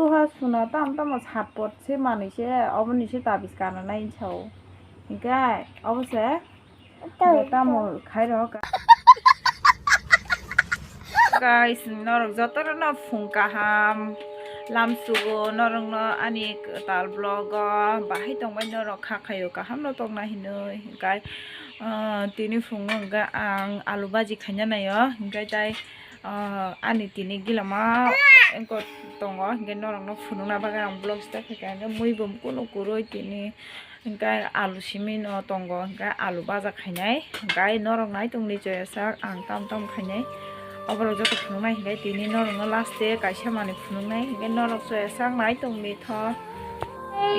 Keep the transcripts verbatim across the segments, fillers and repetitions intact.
Tuha suna tam tamo satpot se manwi se oboni se tabis kana nai sao. Hinkhe obo se tamo khai roho ka. Guys, norok jotono phung kaham lamsugo norokno ani kwtal vlog o bahai tongbai norok kha khaio kaham no tongna hinwi hinkhe, ah, tini phungo hinkhe ang alu baji khaina naio hinkhe tai, ah, ani tini gilama engko tongo hinkhe norokno phunukna bagwi ang vlog start khaikha hinkhe mui bo kunu kwrwi tini. Hinkhe alu simi no tongo, hinkhe alu baja khainai, hinkhe norok nai tongdi choya sak ang tam tam khainai. Oborok joto phunuknai hinkhe tini norokno last day kaisa manwi phunuknai, hinkhe norok choya sak nai tongdi tho.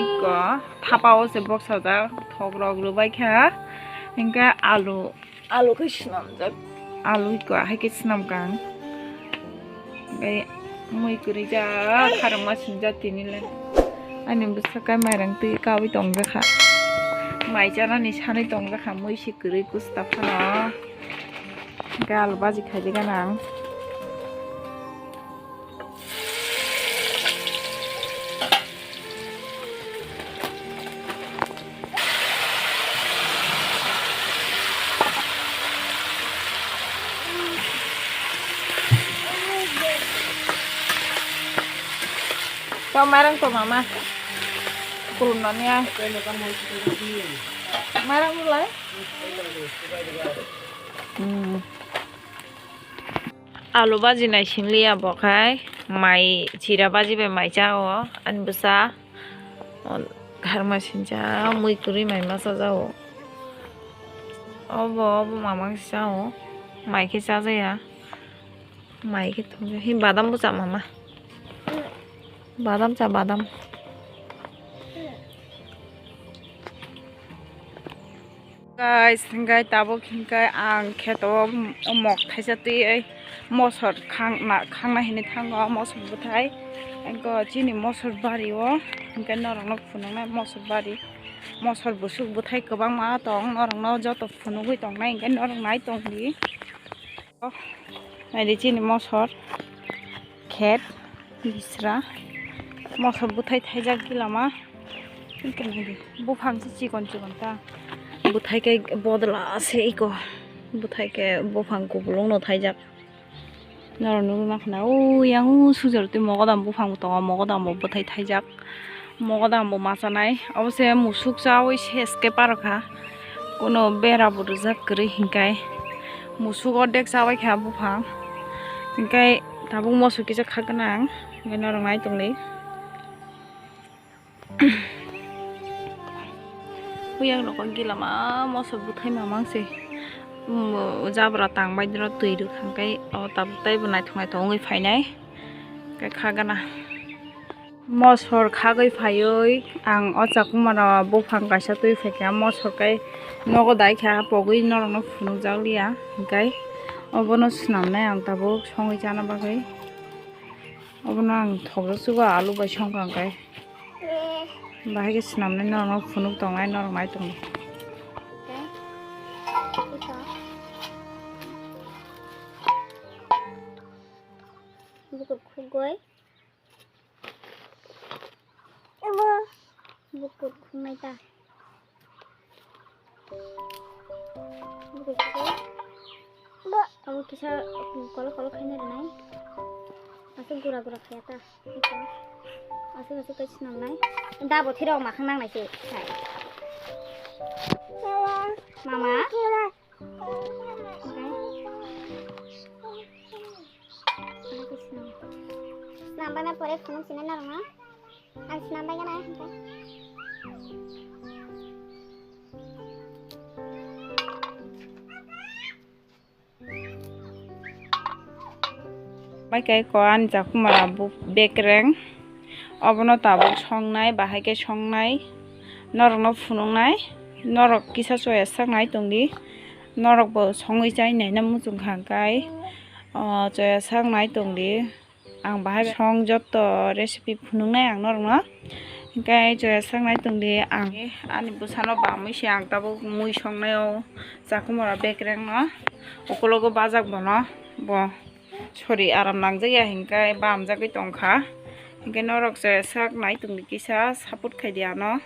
Iko thapa o se boksajak thok rok rwbai kha, hinkhe alu Alu khe swnamjak. Alu khe ahai khe swnamkha ang. Tei mui kwrwi jak, kharangma singjak tini le. Ani bwswk khe mairang twi kaui tongjakha. Mai chanani sanwi tongjakha, mui se kwrwi kusta phano. Hwnkhe alu baji khaidi gana ang. To mairang to mama. Kulum nani ya. Mairang mulai. Hmm. Alu baji nai singliya bo khai mai chira baji bai mai cha o ani bwsa. Kharma sincha mui kwrwi mai ma cha o. Obo obo mama khe cha o. Mai khe cha jaya. Mai khe thumjak. Hi badam bo cha mama. Badam cha badam. Guys, hinkhe tabuk hinkhe ang kheto o mok thaisa twi mosor khang na khangna hinwi thango mosor bwthai. Hinkhe chini mosor bari o hinkhe norokno phunuknai mosor bari mosor bwswk bwthai kwbangma tong norokno joto phunugwi tongnai hinkhe norok nai tongdi. Naidi chini mosor khet bisra mosor bwthai thaijak gilama. Buphang se chikon chikon ta. Bwthai khe bodol ase iko. Bwthai khe buphang kubulung no thaijak. Norok nukna khna o yang o sujar twi mogodam buphang tongo, mogodam bo bwthai thaijak. Mogodam bo ma chanai. Obo se musuk chawi ses khe parokha. Kuno bera bo rwjak kwrwi hinkai. Musuk ordek chabai kha buphang. Hinkai tabuk mosor kisa kha gwnang. Hinkai norok nai tongdi. Huyang rok gila ma mosor bwthai mamang se. Jabra tang bai dino twi rwkha hinkai o tabuk taibo naithok naithok wngwi phainai. Khe kha gana. Mosor khagwi phaiwi ang o Chakumara buphang kaisa twi phaikha, mosor kai nogo dai kha pogwi norokno phunukjak liya, hinkhe obono swnamnai ang tabuk songwi chana bagwi. Obono ang thokjak sugo alu bai songkha hinkhe. Bahai khe swnamnai norokno phunuk tongnai norok nai tongo. Bukur khugwi. Abo bukur khungnai ta. Bukur khugwi. Abo kisa kolo kolo khaina rwnai. Aswk gura gura khaya ta. Aswk aswk khe swnamnai. Da bo thirok makhang nangnai se. Mama. Snam bai ma pore phunuk sini norok no. Ang snam bai gana. Bai kai ko ani Chakumara bu bekreng. Obono tabuk songnai, bahai khe songnai. Norokno phunuknai. Norok kisa choya saknai tongdi. Norokbo songwi chainai na muchung kha kai. O choya saknai tongdi. Ang bahai song joto recipe phunuknai ang norokno. Hinkhe choya saknai tongdi ang ani bwsano bamwi se ang tabuk mui songnai o Chakumara bekreng no. Ukologo bajak bono bo sori aram nangjak ya hinkhe bamjagwi tongkha. Hinkhe norok je sak nai tongdi kisa support khaidi ano.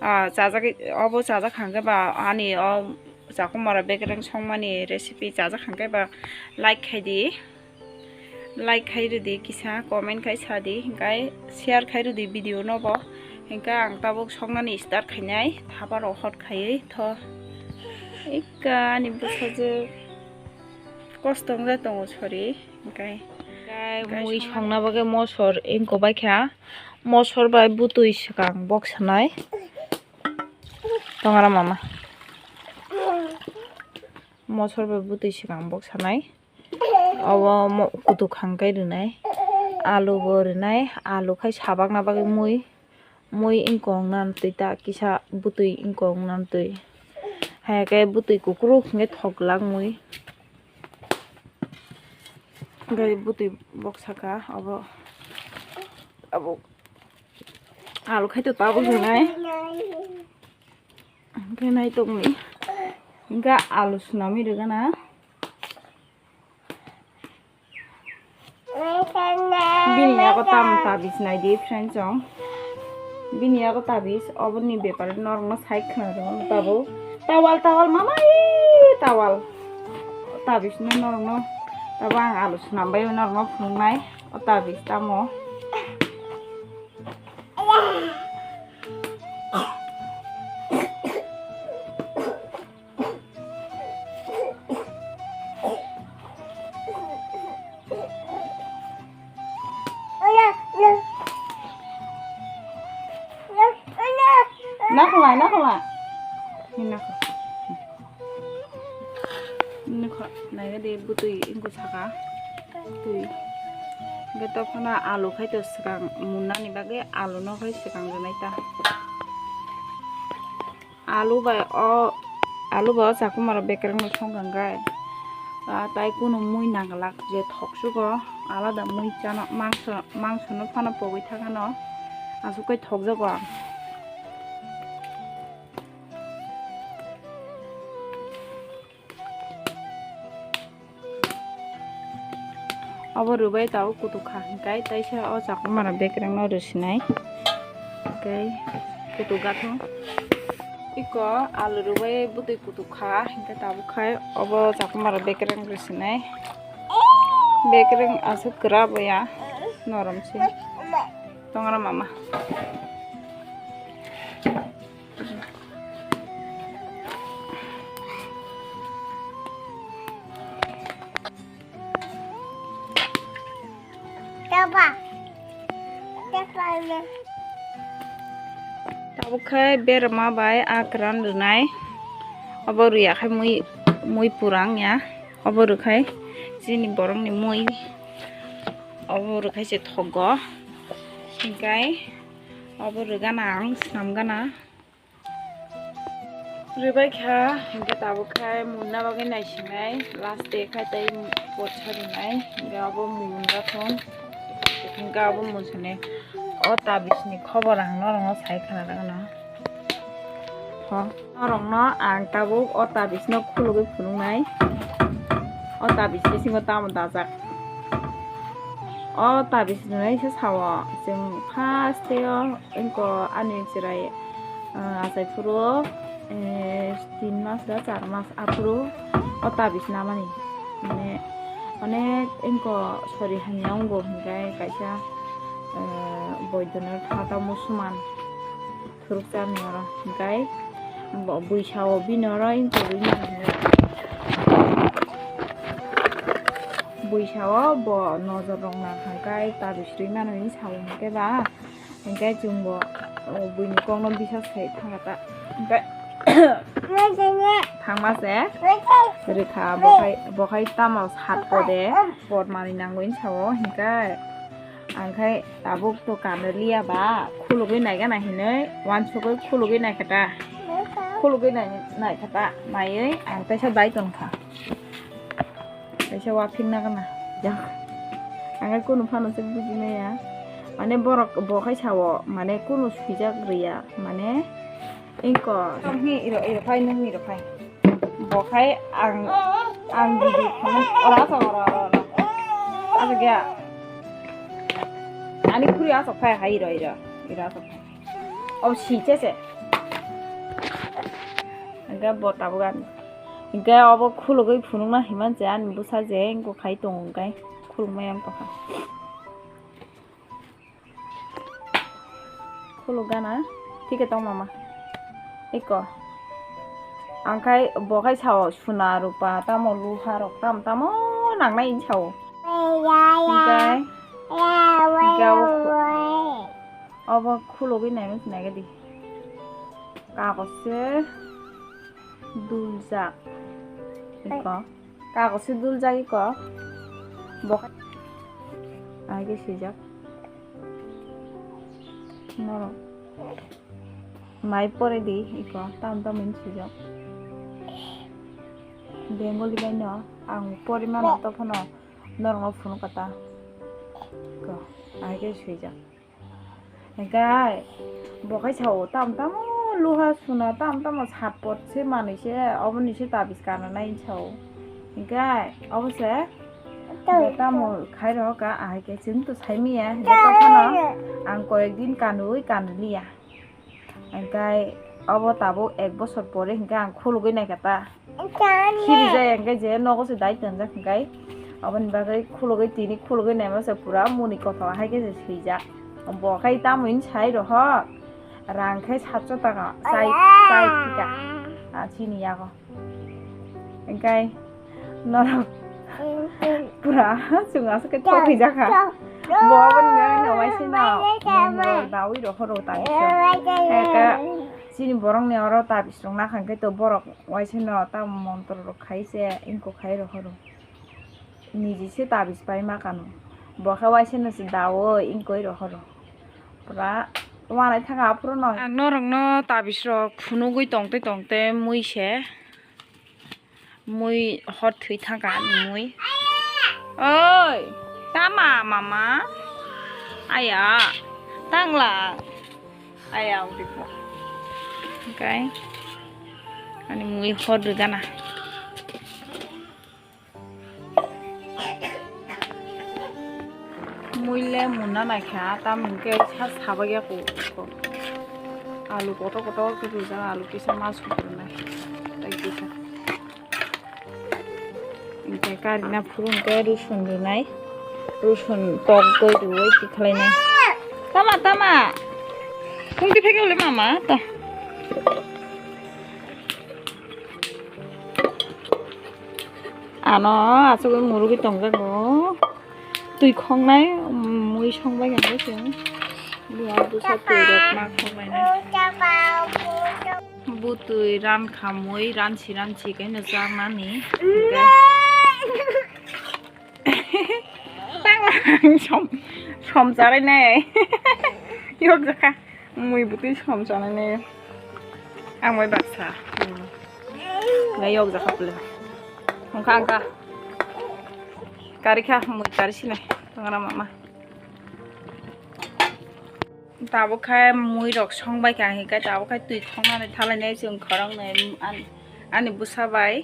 Ah, chajak, obo chajak hangkhe ba ani o chakumara bekereng songmani recipe chajak hangkhe ba like khaidi. Like khai rwdi kisa, comment khai sadi, hinkhe share khai rwdi video no bo. Hinkhe ang tabuk soknani start khainai, thaparok hot khaiwi tho. Ikka ani bwsajwk kosto wngya tongo, sorry. Hinkhe, hinkhe mui songna bagwi mosor wngkha bai kha, mosor bai bwtwi swkang bok sanai. Tongara mama. Mosor bai bwtwi swkang bok sanai. Obo mo-, kutuk hangkai rwnai, alu bo rwnai, alu khai sabakna bagwi mui, mui wngkong nan twi ta kisa bwtwi wngkong nan twi, hai khe bwtwi kukruk hwnkhe thok glak mui, hwnkhe bwtwi bok saka obo, abo alu khai to tabuk rwnai, hwnkhe nai tongni hwnkhe alu swnamwi rwgana. Bini yago tam tabis naidi friends chong. Bini yago tabis oboni bepar norokno sai khna rw tabo. Tawal tawal mama ee tawal. Tabis no norokno tabo ang alu swnam bai norokno phunuknai. O tabis tamo. Nakhwlai, nakhwlai. Ni nakho. Ni nakho, naiga de bwtwi wngkha saka. Twi. Hwnkhe tokphano alu khai to swkang munnani bagwi alu no khai swkang rwnai ta. Alu bai o, alu bai o chakumaro bekereng no songkha hwnkhe, ah, tai kunu mui nanglak je thoksugo alada mui chana mangso, mangso no phano pogwi thangano aswk kai thokjago ang. Obo rwbai tabuk kutuk kha hwnkhe, taisa o chakumara bekereng no rwsinai. Hwnkhe kutuk gathung. Iko alu rwbai bwtwi kutuk kha hwnkhe tabuk khai obo chakumara bekereng rwsinai. Bekereng aswk kwrap ya, norom se. Tongara mama. Tabuk khe berma bai a kwran rwnai. Obo rwya khe mui, mui pura wngya. Obo rwkhai chini borokni mui. Obo rwkhai se thogo. Hinkhe obo rwgana ang swnam gana. Rwbai kha, hinkhe tabuk khai munna bagwi naisinai, last day khai tei botsa rwnai, hinkhe abo mun gathung, hinkhe abo mun sani o tabisni khobor ang norokno sai khna rwgano. Ho, norokno ang tabuk o tabisno khulugwi phunuknai, o tabis bisingo tamo dajak. O tabis rwnai se sao, chwng first day o wngkha ani chwrai, ah, achai phuru, eh, tin mas ba char mas aphuru o tabis namani. Mane onek wngkha sori hamya wngo hinkhe kaisa, eh, boidono thata musuman. Phurukcharni oro, hinkhe bo buisao bini oro wngkha buini hinwi. Buisao bo nojor rok nang kha, hinkhe tabis rwi mano hinwi sao hinkhe ba, hinkhe chwngbo, o, buini kokno bisas khai thangkha ta, hinkhe thangma se rwkha, bo khai, bo khai tamo sat pode pot manwi nango hinwi sao, hinkhe. Ang khai tabuk to kanwi liya ba, khulugwi nai gana hinwi, uansukgwi khulugwi nai kha ta. Khulugwi nai, nai kha ta, naiwi ang teisa dai tong kha. Teisa uaphikna gana, jak. Ang khai kunu phano se buji maya. Mane borok bo khai sao, mane kunu swijak rwya, mane Ingko. Nokni iro, iro phai, nokni iro phai. Bo khai ang, ang video phone ora sa ora, ora, ora. Asa gya. Ani khuri asok phai hai iro iro. Iro asok phai. O si che se. Hingke bo tabuk ani. Hingke obo khulugwi phunukna himan je ani bwsa je engko khai tongo hingke khulukmaya wng tongkha. Khuluk gana. Thike tong mama. Eko. Ang khai bo khai sao suna rupa tamo luha rok tam tamo nangnai sao. Hingke. Hingke obo khu-, obo khulugwi naimani sinai di. Kagos se duljak. Eko. Kagos se duljak eko. Bo hai khe swijak. Norok nai pore di eko tam tam hwnwi swijak. Bengali bai no ang pori mano to phano norok no phunuk kha ta. Eko hai khe swijak. Hingke bo khai sao, "Tam tamo luha suna, tam tamo satpot se manwi se, oboni se tabis kananai," sao. Hingke obo se bo tamo khai rohor ka, ahai khe chwng to sai manya, hingke tokphano ang koyek din kanwi kanliya. Hingke obo tabuk ek bosor pore hingke ang khulugwi naikha ta. Khirijak hingke je nogo se dai tonjak hingke aboni bagwi khulugwi tini khulugwi naima se pura muni kothok hai khe se swijak. Bo khai tamo hwnwi sai rohor rang khai satso taka chai chai thika a chini yago. Hingke norok pura chwng aswk khe thok khe jakha. Bo aboni bagwi no waisano mungbo dawi rohoro tangsa. Hingke chini borokni oro tabis rok nakha hingke to borok waisano tamo montro rok khai se ingko khai rohoro. Niji se tabis pai ma kano. Bo khe waisano se dawi ingkoi rohoro. Pura wanai thaka aphuru no. Ang norokno tabis rok phunugwi tongte tongte mui se. Mui hor thwi thangkha ani mui. Oi, tama mama? Aya, tangla. Aya, udipo. Okay. Ani mui hor rwgana. Mui le munna naikha, tamo hwnkhe sa sabagya kok kok. Alu kotor kotor khe rijak, alu kisa ma sukranai. Tei kisa. Hwnkhe karina phuru hwnkhe rusun rwnai. Rusun tok doi rwui tikhlainai. Tama, tama. Tungti phekhe ule mama ta. Ano asugwi murugwi tongjago. Twi khongnai, mui songbai hwnwi chwng. Buya bwsa twi rok ma khongnai. Bu twi ran kha mui, ransi ransi khe no chaknani. Tang ang som, som charai nai. Yok jakha. Mui bwtwi som chanai nai. Ang bai baksa. Hmm. Nai yok jakha pule. Hongkha angka. Kari kha, mui kari sinai. Tongara mama. Tabuk khai mui rok song bai kha, hingkhe tabuk khai twi khongnani thalai nai chwng khorang nai an-, ani bwsa bai.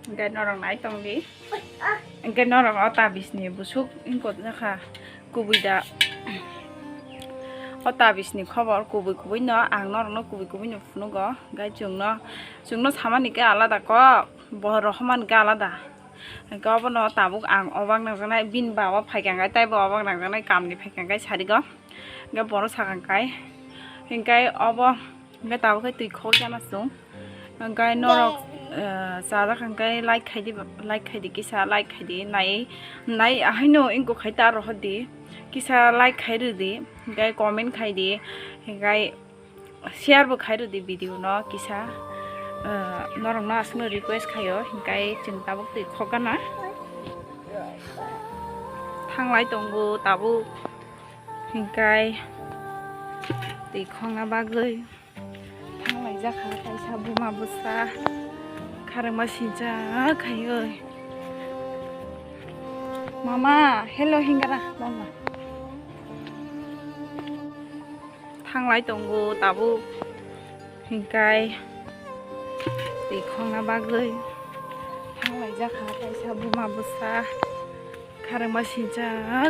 Hingkhe norok nai tongdi. Hingkhe norok o tabisni busuk wngkha kubui da. O tabisni khobor kubui kubui no ang norokno kubui kubui no phunugo. Hingkhe chwngno, chwngno samani khe alada kok, bohrok homani khe alada. Hingkhe obono tabuk ang obak nangjaknai, bini baba phaikha hingkhe teibo obak nangjaknai, kamni phaikha hingkhe sarigo. Hingkhe bono sakha hingkhe, hingkhe obo. Hingke tabuk khe twi khok jana chwng. Hingke norok, eh, chajak hingke like khaidi, like khaidi kisa, like khaidi, nai, nai ahaino ingko khai ta rohordi. Kisa like khai rwdi, hingke comment khaidi, hingke share bo khai rwdi video no kisa. Eh, norokno aswkno request khaio, hingke chwng tabuk twi khok gana. Thanglai tongo tabuk, hingke twi khokna bagwi. Thanglaijak kha kaisa buma bwsa kharangma sincha khaiwi. Mama, hello hingra mama. Thanglai tongo tabuk hingkai twi khongna bagwi. Thanglaijak kha kaisa buma bwsa kharangma sincha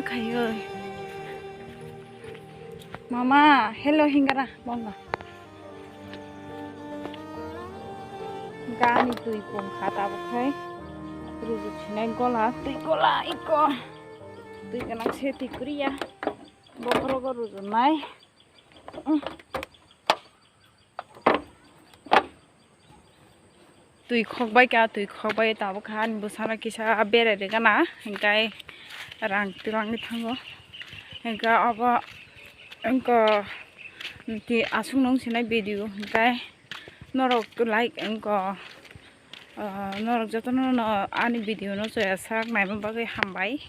khaiwi. Mama, hello hingra bongo. Gani twi pung kha tabuk khai. Ruju sinai gola, twi gola iko. Twi gwnang se twi kwrwi ya. Bokhorogo rujunai. Twi khokbai kha, twi khokbai tabuk kha ani bwsano kisa berai rwgana, hinkhe rang twlangwi thango. Hinkhe obo wngkha twi aswk nung sinai video, hinkhe norok like wngkha, ah, norok jotono no ani video no chaya sak naima bagwi hambai.